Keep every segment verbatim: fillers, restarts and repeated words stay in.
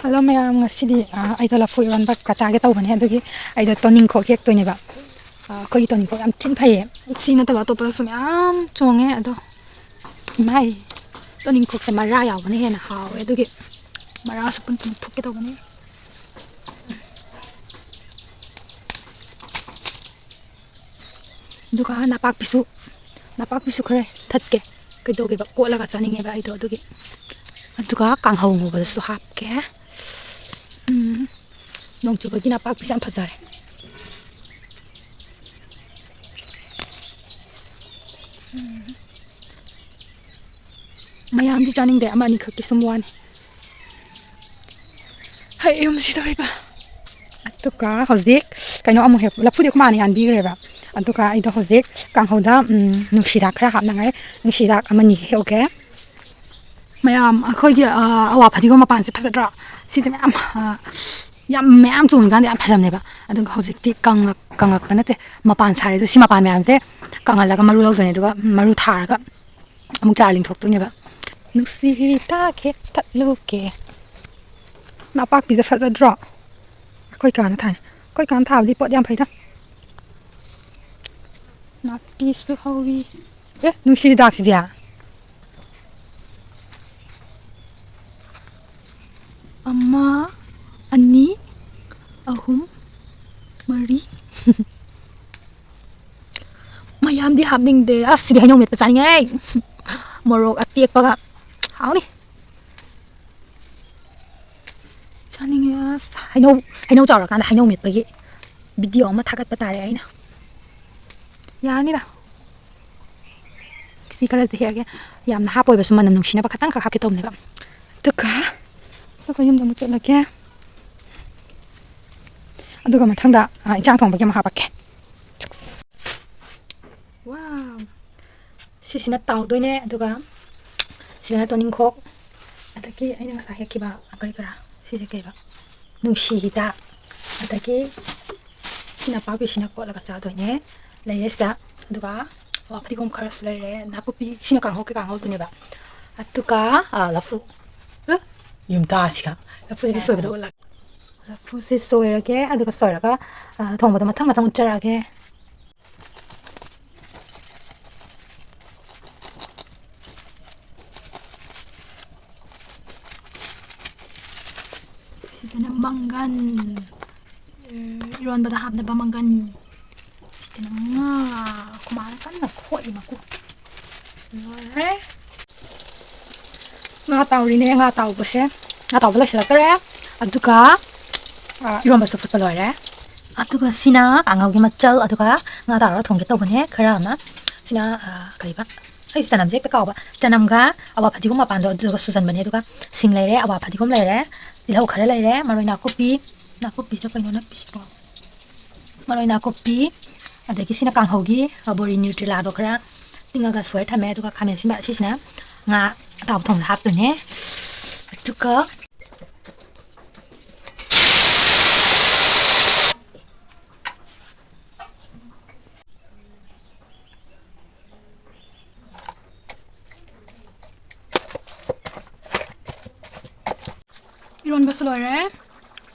Hello ꯃꯌꯥꯝ, ꯉꯁꯤꯗꯤ, ꯑ, ꯑꯩꯗꯣ ꯂꯐꯨ ꯏꯔꯣꯟꯕ ꯀ ꯆꯥꯒꯦ ꯇꯧꯕꯅꯦ, ꯑꯗꯨꯒꯤ ꯑꯩꯗꯣ ꯇꯣꯅꯤꯡꯈꯣꯛ ꯍꯦꯛꯇꯣꯏꯅꯦꯕ꯫ ꯑ, ꯑꯩꯈꯣꯏꯒꯤ ꯇꯣꯅꯤꯡꯈꯣꯛ ꯌꯥꯝ ꯊꯤꯅ ꯐꯩꯌꯦ, ꯁꯤ ꯅꯠꯇꯕ ꯑꯇꯣꯞꯄꯗꯁꯨ ꯃꯌꯥꯝ ꯆꯣꯡꯉꯦ, ꯑꯗꯣ ꯏꯃꯥꯏ, ꯇꯣꯅꯤꯡꯈꯣꯛꯁꯦ ꯃꯔꯥ ꯌꯥꯎꯕꯅ ꯍꯦꯟꯅ ꯍꯥꯎꯋꯦ, ꯑꯗꯨꯒꯤ ꯃꯔꯥꯁꯨ ꯄꯨꯟ ꯄꯨꯟ ꯐꯨꯠꯀꯦ ꯇꯧꯕꯅꯦ꯫ ꯑꯗꯨꯒ ꯅꯄꯥꯛꯄꯤꯁꯨ, ꯅꯄꯥꯛꯄꯤꯁꯨ ꯈꯔ ꯊꯠꯀꯦ꯫ ꯀꯩꯗꯧꯒꯦꯕ? ꯀꯣꯠꯂꯒ ꯆꯥꯅꯤꯡꯉꯦꯕ ꯑꯩꯗꯣ ꯑꯗꯨꯒꯤ꯫ ꯑꯗꯨꯒ ꯀꯥꯡꯍꯧ ꯉꯧꯕꯗꯁꯨ ꯍꯥꯞꯀꯦ꯫ ꯎꯝ, ꯅꯣꯡ ꯆꯨꯕꯒꯤ ꯅꯄꯥꯛꯄꯤꯁꯦ ꯌꯥꯝ ꯐꯖꯔꯦ꯫ ꯎꯝ꯫ ꯃꯌꯥꯝꯗꯤ ꯆꯥꯅꯤꯡꯗꯦ, ꯑꯃ ꯑꯅꯤꯈꯛꯀꯤ ꯁꯨꯝ ꯋꯥꯅꯤ꯫ ꯍꯩ ꯌꯨꯝꯁꯤꯗ ꯑꯣꯏꯕ꯫ ꯑꯗꯨꯒ ꯍꯧꯖꯤꯛ ꯀꯩꯅꯣ ꯑꯃꯨꯛ ꯍꯦꯛ, ꯂꯐꯨꯗꯤ ꯑꯩꯈꯣꯏ ꯃꯥꯅ ꯌꯥꯟꯕꯤꯈ꯭ꯔꯦꯕ꯫ ꯑꯗꯨꯒ ꯑꯩꯗꯣ ꯍꯧꯖꯤꯛ ꯀꯥꯡꯍꯧꯗ, ꯎꯝ, ꯅꯨꯡꯁꯤꯗꯥꯛ ꯈꯔ ꯍꯥꯞꯅꯉꯥꯏ, ꯅꯨꯡꯁꯤꯗꯥꯛ ꯑꯃꯅꯤ ꯍꯦꯛꯎꯒꯦ꯫ ꯃꯌꯥꯝ, ꯑꯩꯈꯣꯏꯒꯤ, ꯑ, ꯑꯋꯥ ꯐꯗꯤꯒꯣꯝ ꯃꯄꯥꯟꯁꯦ ꯐꯖꯗ꯭ꯔꯣ? ꯁꯤꯁꯦ ꯃꯌꯥꯝ, ꯑ, ꯌꯥꯝ ꯃꯌꯥꯝ ꯆꯣꯡꯉꯤꯀꯥꯟꯗ ꯌꯥꯝ ꯐꯖꯕꯅꯦꯕ꯫ ꯑꯗꯨꯒ ꯍꯧꯖꯤꯛꯇꯤ ꯀꯪꯉꯛ-, ꯀꯪꯉꯛꯄ ꯅꯠꯇꯦ, ꯃꯄꯥꯟ ꯁꯥꯔꯦ꯫ ꯑꯗꯣ ꯁꯤ ꯃꯄꯥꯟ ꯃꯌꯥꯝꯁꯦ ꯀꯪꯍꯜꯂꯒ ꯃꯔꯨ ꯂꯧꯗꯣꯏꯅꯦ, ꯑꯗꯨꯒ ꯃꯔꯨ ꯊꯥꯔꯒ ꯑꯃꯨꯛ ꯆꯥꯔ ꯂꯤꯡꯊꯣꯛꯇꯣꯏꯅꯦꯕ꯫ ꯅꯨꯡꯁꯤ ꯍꯤꯗꯥꯛ ꯍꯦꯛ ꯊꯠꯂꯨꯒꯦ꯫ ꯅꯄꯥꯛꯄꯤꯗ ꯐꯖꯗ꯭ꯔꯣ? ꯑꯩꯈꯣꯏ ꯀꯥꯟꯅ ꯊꯥꯏ꯫ ꯑꯩꯈꯣꯏ ꯀꯥꯟꯅ ꯊꯥꯕꯗꯤ ꯄꯣꯠ ꯌꯥꯝ ꯐꯩꯗ꯫ ꯅꯥꯄꯤꯁꯨ ꯍꯧꯋꯤ꯫ ꯑꯦ, ꯅꯨꯡꯁꯤ ꯍꯤꯗꯥꯛꯁꯤꯗꯤ꯫ ꯑꯃ, ꯑꯅꯤ, ꯑꯍꯨꯝ, ꯃꯔꯤ꯫ ꯃꯌꯥꯝꯗꯤ ꯍꯥꯞꯅꯤꯡꯗꯦ꯫ ꯑꯁ, ꯁꯤꯗꯤ ꯍꯩꯅꯧ ꯃꯦꯠꯄ ꯆꯥꯅꯤꯡꯉꯦ꯫ ꯃꯣꯔꯣꯛ ꯑꯇꯦꯛꯄꯒ꯫ ꯍꯥꯎꯅꯤ꯫ ꯆꯥꯅꯤꯡꯉꯦ꯫ ꯑꯁ, ꯍꯩꯅꯧ, ꯍꯩꯅꯧ ꯆꯥꯎꯔꯀꯥꯟꯗ ꯍꯩꯅꯧ ꯃꯦꯠꯄꯒꯤ video ꯑꯃ ꯊꯥꯒꯠꯄ ꯇꯥꯔꯦ ꯑꯩꯅ꯫ ꯌꯥꯔꯅꯤꯗ꯫ ꯁꯤ ꯈꯔꯁꯦ ꯍꯦꯛꯑꯒꯦ꯫ ꯌꯥꯝꯅ ꯍꯥꯞꯄꯣꯏꯕ, ꯁꯨꯝ ꯃꯅꯝ ꯅꯨꯡꯁꯤꯅꯕ ꯈꯇꯪꯈꯛ ꯍꯥꯞꯀꯦ ꯇꯧꯕꯅꯦꯕ꯫ ꯑꯗꯨꯒ, ꯑꯗꯨꯒ ꯌꯨꯝꯗ ꯑꯃꯨꯛ ꯆꯠꯂꯒꯦ꯫ ꯑꯗꯨꯒ ꯃꯊꯪꯗ, ꯑ, ꯏꯟꯁꯥꯡ ꯊꯣꯡꯕꯒꯤ ꯑꯃꯨꯛ ꯍꯥꯞꯄꯛꯀꯦ꯫ Wow! ꯁꯤꯁꯤꯅ ꯇꯥꯎꯗꯣꯏꯅꯦ, ꯑꯗꯨꯒ ꯁꯤꯗꯅ ꯇꯣꯅꯤꯡꯈꯣꯛ, ꯑꯗꯒꯤ ꯑꯩꯅ ꯉꯁꯥꯏ ꯍꯦꯛꯈꯤꯕ ꯀꯔꯤ ꯀꯔꯥ, ꯁꯤꯁꯦ ꯀꯩꯕ? ꯅꯨꯡꯁꯤ ꯍꯤꯗꯥꯛ, ꯑꯗꯒꯤ ꯁꯤ ꯅꯄꯥꯛꯄꯤꯁꯤꯅ ꯀꯣꯠꯂꯒ ꯆꯥꯗꯣꯏꯅꯦ꯫ ꯂꯩꯔꯦ ꯁꯤꯗ꯫ ꯑꯗꯨꯒ, ꯑꯣ, ꯐꯗꯤꯒꯣꯝ ꯈꯔꯁꯨ ꯂꯩꯔꯦ꯫ ꯅꯥꯀꯨꯞꯄꯤ, ꯁꯤꯅ ꯀꯥꯡꯍꯧ ꯀꯩꯀꯥ ꯉꯧꯗꯣꯏꯅꯦꯕ꯫ ꯑꯗꯨꯒ, ꯑ, ꯂꯐꯨ꯫ ꯑ, ꯌꯨꯝꯇꯥꯁꯤꯒ꯫ ꯂꯐꯨꯁꯤꯗꯤ ꯁꯣꯏꯕꯗ ꯎꯠꯂꯒꯦ꯫ ꯂꯐꯨꯁꯤ ꯁꯣꯏꯔꯒꯦ, ꯑꯗꯨꯒ ꯁꯣꯏꯔꯒ, ꯑ, ꯊꯣꯡꯕꯗꯣ ꯃꯊꯪ ꯃꯊꯪ ꯎꯠꯆꯔꯛꯑꯒꯦ꯫ ꯁꯤꯗꯅ ꯃꯪꯒꯟ, ꯑ, ꯏꯔꯣꯟꯕꯗ ꯍꯥꯞꯅꯕ ꯃꯪꯒꯟ꯫ ꯁꯤꯗꯅ ꯉꯥ, ꯈꯨꯃꯥꯡ ꯀꯟꯅ ꯈꯣꯠꯂꯤ ꯃꯀꯨ꯫ ꯂꯣꯏꯔꯦ꯫ ꯉꯥ ꯇꯥꯎꯔꯤꯅꯦ, ꯉꯥ ꯇꯥꯎꯕꯁꯦ꯫ ꯉꯥ ꯇꯥꯎꯕ ꯂꯣꯏꯁꯤꯜꯂꯛꯇꯣꯔꯦ꯫ ꯑꯗꯨꯒ, ꯑ, ꯏꯔꯣꯟꯕꯁꯨ ꯐꯨꯠꯄ ꯂꯣꯏꯔꯦ꯫ ꯑꯗꯨꯒ ꯁꯤꯅ ꯀꯥꯡꯍꯧꯒꯤ ꯃꯆꯜ, ꯑꯗꯨꯒ ꯉꯥ ꯇꯥꯎꯔꯒ ꯊꯣꯡꯒꯦ ꯇꯧꯕꯅꯦ ꯈꯔ ꯑꯃ꯫ ꯁꯤꯅ, ꯑ, ꯀꯔꯤꯕ? ꯑꯩ ꯆꯅꯝꯁꯦ ꯍꯦꯛꯇ ꯀꯥꯎꯕ꯫ ꯆꯅꯝꯒ ꯑꯋꯥ ꯐꯗꯤꯒꯣꯝ ꯃꯄꯥꯟꯗꯣ ꯑꯗꯨꯗꯨꯒ ꯁꯨꯖꯟꯕꯅꯦ꯫ ꯑꯗꯨꯒ ꯁꯤꯡ ꯂꯩꯔꯦ, ꯑꯋꯥ ꯐꯗꯤꯒꯣꯝ ꯂꯩꯔꯦ, ꯇꯤꯜꯍꯧ ꯈꯔ ꯂꯩꯔꯦ, ꯃꯔꯣꯏ ꯅꯥꯀꯨꯞꯄꯤ, ꯅꯥꯀꯨꯞꯄꯤꯁꯦ ꯀꯩꯅꯣ ꯅꯞꯄꯤꯁꯤꯕꯣ? ꯃꯔꯣꯏ ꯅꯥꯀꯨꯞꯄꯤ, ꯑꯗꯒꯤ ꯁꯤꯅ ꯀꯥꯡꯍꯧꯒꯤ, ꯑ, ꯕꯣꯔꯤ ꯅ꯭ꯌꯨꯇ꯭ꯔꯤꯂꯥꯗꯣ ꯈꯔ ꯇꯤꯡꯉꯒ ꯁꯣꯏꯔ ꯊꯝꯃꯦ꯫ ꯑꯗꯨꯒ ꯈꯥꯃꯦꯟ ꯑꯁꯤꯟꯕ, ꯁꯤꯁꯤꯅ ꯉꯥ ꯑꯇꯥꯎꯕ ꯊꯣꯡꯕꯗ ꯍꯥꯞꯇꯣꯏꯅꯦ꯫ ꯑꯗꯨꯒ ꯏꯔꯣꯟꯕꯁꯨ ꯂꯣꯏꯔꯦ꯫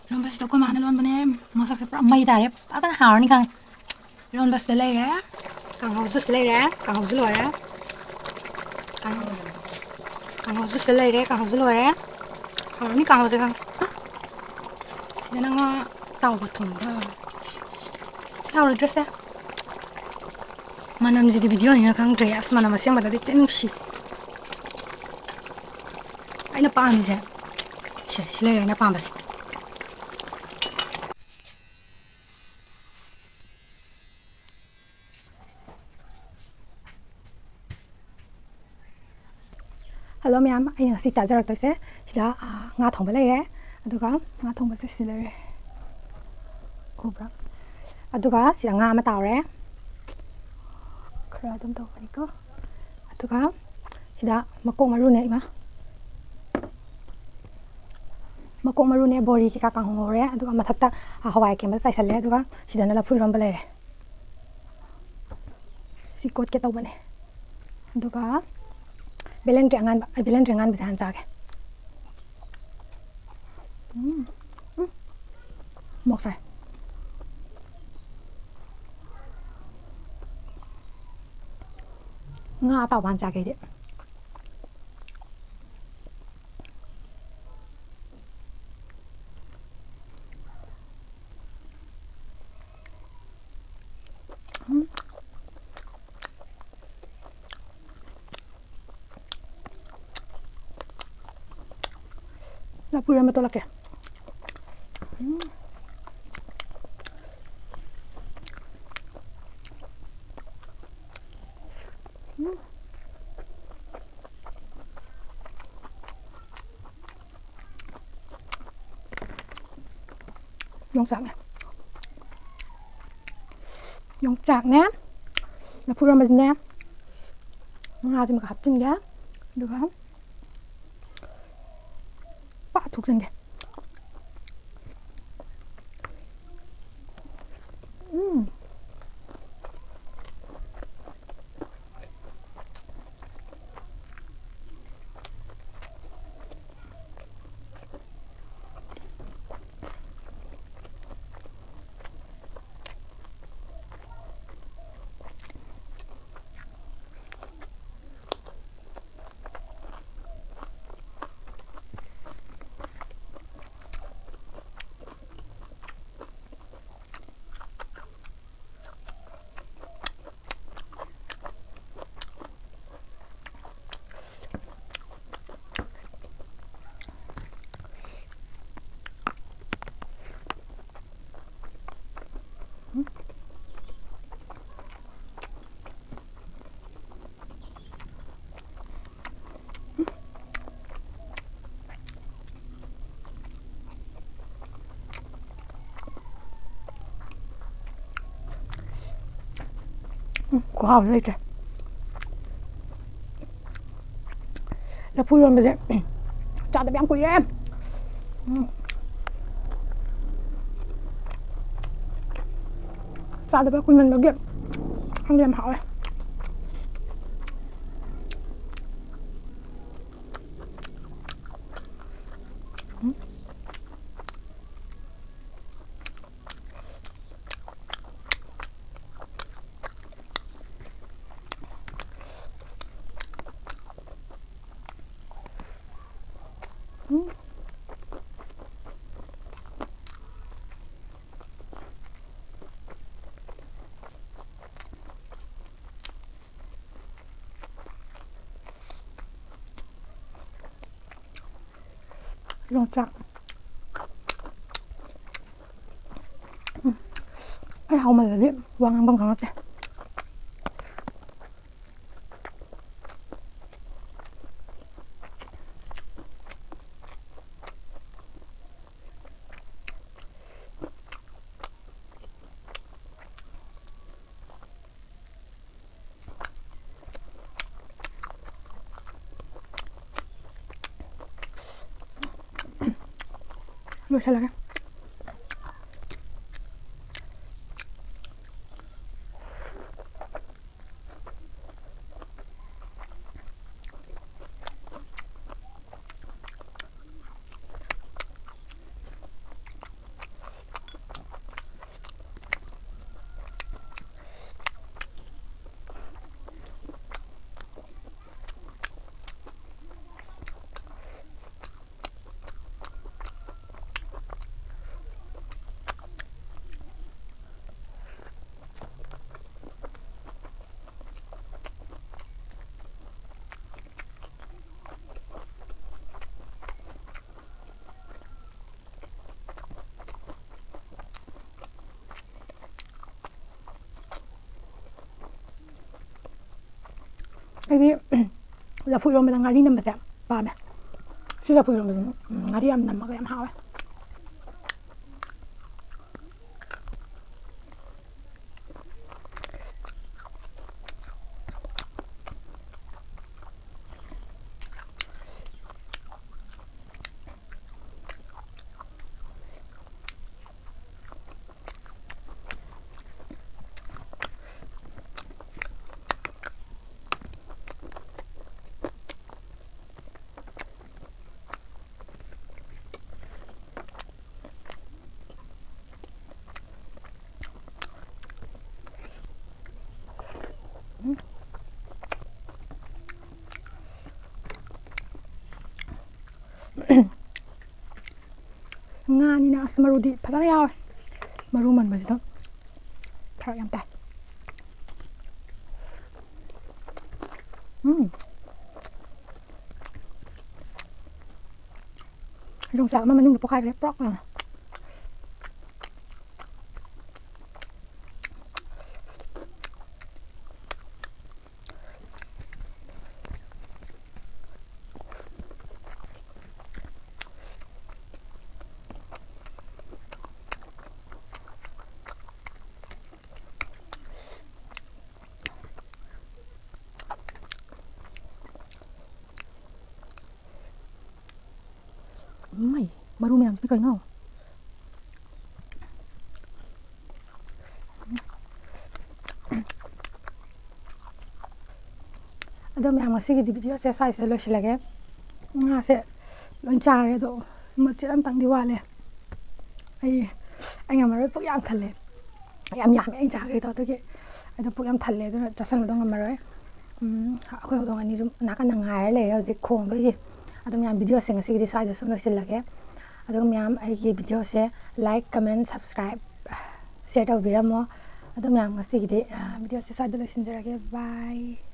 ꯏꯔꯣꯟꯕꯁꯤꯗ ꯑꯩꯈꯣꯏ ꯃꯥꯅ ꯂꯣꯟꯕꯅꯦ꯫ ꯃꯁꯛꯁꯦ ꯄꯨꯔꯥ ꯃꯩ ꯇꯥꯔꯦ꯫ ꯐꯖꯅ ꯍꯥꯎꯔꯅꯤ ꯈꯪꯉꯦ꯫ ꯏꯔꯣꯟꯕꯁꯤꯗ ꯂꯩꯔꯦ꯫ ꯀꯥꯡꯍꯧꯁꯨ ꯁꯤꯗ ꯂꯩꯔꯦ꯫ ꯀꯥꯡꯍꯧꯁꯨ ꯂꯣꯏꯔꯦ꯫ ꯀꯥꯡꯍꯧ-, ꯀꯥꯡꯍꯧꯁꯨ ꯁꯤꯗ ꯂꯩꯔꯦ꯫ ꯀꯥꯡꯍꯧꯁꯨ ꯂꯣꯏꯔꯦ꯫ ꯍꯥꯎꯔꯅꯤ ꯀꯥꯡꯍꯧꯁꯦ ꯈꯪꯉꯦ꯫ ꯁꯤꯗꯅ ꯉꯥ ꯇꯥꯎꯕ ꯊꯣꯡꯕ꯫ ꯁꯤ ꯍꯥꯎꯔꯣꯏꯗ꯭ꯔꯁꯦ? ꯃꯅꯝꯁꯤꯗꯤ videoꯅꯤꯅ ꯈꯪꯗ꯭ꯔꯦ꯫ ꯑꯁ, ꯃꯅꯝ ꯑꯁꯦꯡꯕꯗꯗꯤ ꯊꯤ ꯅꯨꯡꯁꯤ꯫ ꯑꯩꯅ ꯄꯥꯝꯃꯤꯁꯦ ꯁꯦ, ꯁꯤ ꯂꯩꯔꯦ ꯑꯩꯅ ꯄꯥꯝꯕꯁꯦ꯫ ꯍꯜꯂꯣ ꯃꯌꯥꯝ, ꯑꯩꯅ ꯉꯁꯤ ꯆꯥꯖꯔꯛꯇꯣꯏꯁꯦ ꯁꯤꯗ, ꯑ, ꯉꯥ ꯊꯣꯡꯕ ꯂꯩꯔꯦ, ꯑꯗꯨꯒ ꯉꯥ ꯊꯣꯡꯕꯁꯦ ꯁꯤꯗ ꯂꯩꯔꯦ, ꯎꯕ꯭ꯔꯥ? ꯑꯗꯨꯒ ꯁꯤꯗ ꯉꯥ ꯑꯃ ꯇꯥꯎꯔꯦ, ꯈꯔ ꯑꯗꯨꯝ ꯇꯧꯕꯅꯤꯀꯣ꯫ ꯑꯗꯨꯒ ꯁꯤꯗ ꯃꯀꯣꯛ ꯃꯔꯨꯅꯦ ꯏꯃꯥ, ꯃꯀꯣꯛ ꯃꯔꯨꯅꯦ, ꯕꯣꯔꯤ ꯀꯩꯀꯥ ꯀꯥꯡꯍꯧ ꯉꯧꯔꯦ, ꯑꯗꯨꯒ ꯃꯊꯛꯇ, ꯑ, ꯍꯋꯥꯏ ꯑꯀꯦꯝꯕ ꯆꯥꯏꯁꯜꯂꯦ, ꯑꯗꯨꯒ ꯁꯤꯗꯅ ꯂꯐꯨ ꯏꯔꯣꯝꯕ ꯂꯩꯔꯦ꯫ ꯁꯤ ꯀꯣꯠꯀꯦ ꯇꯧꯕꯅꯦ꯫ ꯑꯗꯨꯒ ꯕꯦꯂꯦꯟꯗ꯭ꯔꯤ ꯑꯉꯥꯟꯕ, ꯑꯩ ꯕꯦꯂꯦꯟꯗ꯭ꯔꯤ ꯑꯉꯥꯟꯕꯁꯦ ꯍꯥꯟꯅ ꯆꯥꯒꯦ꯫ ꯎꯝ, ꯎꯝ꯫ ꯃꯣꯔꯣꯛ ꯁꯥꯏ꯫ ꯉꯥ ꯑꯇꯥꯎꯕ ꯍꯥꯟꯅ ꯆꯥꯒꯦ ꯑꯩꯗꯤ꯫ ꯎꯝ꯫ ꯂꯐꯨ ꯏꯔꯣꯟꯕ ꯇꯣꯠꯂꯛꯀꯦ꯫ ꯎꯝ꯫ ꯎꯝ꯫ ꯌꯣꯡꯆꯥꯛꯅꯦ꯫ ꯌꯣꯡꯆꯥꯛꯅꯦ, ꯂꯐꯨ ꯏꯔꯣꯟꯕꯁꯤꯅꯦ, ꯉꯥꯁꯤꯃꯒ ꯍꯥꯞꯆꯤꯟꯒꯦ, ꯑꯗꯨꯒ ꯄꯥꯛ ꯊꯣꯛꯆꯟꯒꯦ꯫ ꯎꯝ꯫ ꯎꯝ, ꯈꯨꯍꯥꯎ ꯑꯃ ꯂꯩꯇ꯭ꯔꯦ꯫ ꯂꯐꯨ ꯏꯔꯣꯟꯕꯁꯦ ꯆꯥꯗꯕ ꯌꯥꯝ ꯀꯨꯏꯔꯦ꯫ ꯎꯝ꯫ ꯆꯥꯗꯕ ꯀꯨꯏꯃꯟꯕꯒꯤ ꯈꯪꯗꯦ, ꯌꯥꯝ ꯍꯥꯎꯋꯦ꯫ ꯎꯝ꯫ ꯌꯣꯡꯆꯥꯛ꯫ ꯎꯝ꯫ ꯑꯩ ꯍꯥꯎꯃꯜꯂꯗꯤ ꯋꯥ ꯉꯥꯡꯐꯝ ꯈꯪꯉꯛꯇꯦ꯫ ꯂꯣꯏꯁꯤꯜꯂꯒꯦ꯫ ꯑꯩꯗꯤ ꯂꯐꯨ ꯏꯔꯣꯟꯕꯗ ꯉꯥꯔꯤ ꯅꯝꯕꯁꯦ ꯄꯥꯝꯃꯦ꯫ ꯁꯤ ꯂꯐꯨ ꯏꯔꯣꯟꯕꯁꯦ, ꯎꯝ, ꯉꯥꯔꯤ ꯌꯥꯝ ꯅꯝꯃꯒ ꯌꯥꯝ ꯍꯥꯎꯋꯦ꯫ ꯉꯥꯅꯤꯅ ꯑꯁ ꯃꯔꯨꯗꯤ ꯐꯖꯅ ꯌꯥꯎꯋꯦ꯫ ꯃꯔꯨ ꯃꯟꯕꯁꯤꯗ ꯐꯔꯛ ꯌꯥꯝ ꯇꯥꯏ꯫ ꯎꯝ꯫ ꯌꯣꯡꯆꯥꯛ ꯑꯃ ꯃꯅꯨꯡꯗ ꯄꯣꯛꯈꯥꯏꯈ꯭ꯔꯦ, ꯄ꯭ꯔꯣꯛ ꯂꯥꯎꯅ꯫ ꯃꯩ ꯃꯔꯨ ꯃꯌꯥꯝꯁꯤꯗꯤ ꯀꯩꯅꯣ? ꯑꯗꯣ ꯃꯌꯥꯝ, ꯉꯁꯤꯒꯤꯗꯤ ꯚꯤꯗꯤꯑꯣꯁꯦ ꯁ꯭ꯋꯥꯏꯁꯤꯗ ꯂꯣꯏꯁꯤꯜꯂꯒꯦ꯫ ꯉꯥꯁꯦ ꯂꯣꯏ ꯆꯥꯔꯦ, ꯑꯗꯣ ꯃꯆꯦꯠ ꯑꯝꯇꯪꯗꯤ ꯋꯥꯠꯂꯦ꯫ ꯑꯩ ꯑꯩ ꯉꯝꯃꯔꯣꯏ, ꯄꯨꯛ ꯌꯥꯝ ꯊꯜꯂꯦ꯫ ꯌꯥꯝ ꯌꯥꯝꯃꯦ ꯑꯩꯅ ꯆꯥꯈ꯭ꯔꯤꯗꯣ, ꯑꯗꯨꯒꯤ ꯑꯩꯗꯣ ꯄꯨꯛ ꯌꯥꯝ ꯊꯜꯂꯦ, ꯑꯗꯨꯅ ꯆꯥꯁꯟꯕꯗꯣ ꯉꯝꯃꯔꯣꯏ꯫ ꯎꯝ, ꯑꯩꯈꯣꯏ ꯍꯧꯗꯣꯡ ꯑꯅꯤꯁꯨ ꯅꯥꯀꯟꯗ ꯉꯥꯏꯔ ꯂꯩꯔꯦ ꯍꯧꯖꯤꯛ ꯈꯣꯡꯗꯣꯏꯒꯤ꯫ ꯑꯗꯣ ꯃꯌꯥꯝ, ꯚꯤꯗꯤꯑꯣꯁꯦ ꯉꯁꯤꯒꯤꯗꯤ ꯁ꯭ꯋꯥꯏꯗ ꯁꯨꯝ ꯂꯣꯏꯁꯤꯜꯂꯒꯦ꯫ ꯑꯗꯨꯒ ꯃꯌꯥꯝ, ꯑꯩꯒꯤ ꯚꯤꯗꯤꯑꯣꯁꯦ like, comment, subscribe, share ꯇꯧꯕꯤꯔꯝꯃꯣ꯫ ꯑꯗꯣ ꯃꯌꯥꯝ, ꯉꯁꯤꯒꯤꯗꯤ, ꯑ, ꯚꯤꯗꯤꯑꯣꯁꯦ ꯁ꯭ꯋꯥꯏꯗ ꯂꯣꯏꯁꯤꯟꯖꯔꯒꯦ꯫ Bye꯫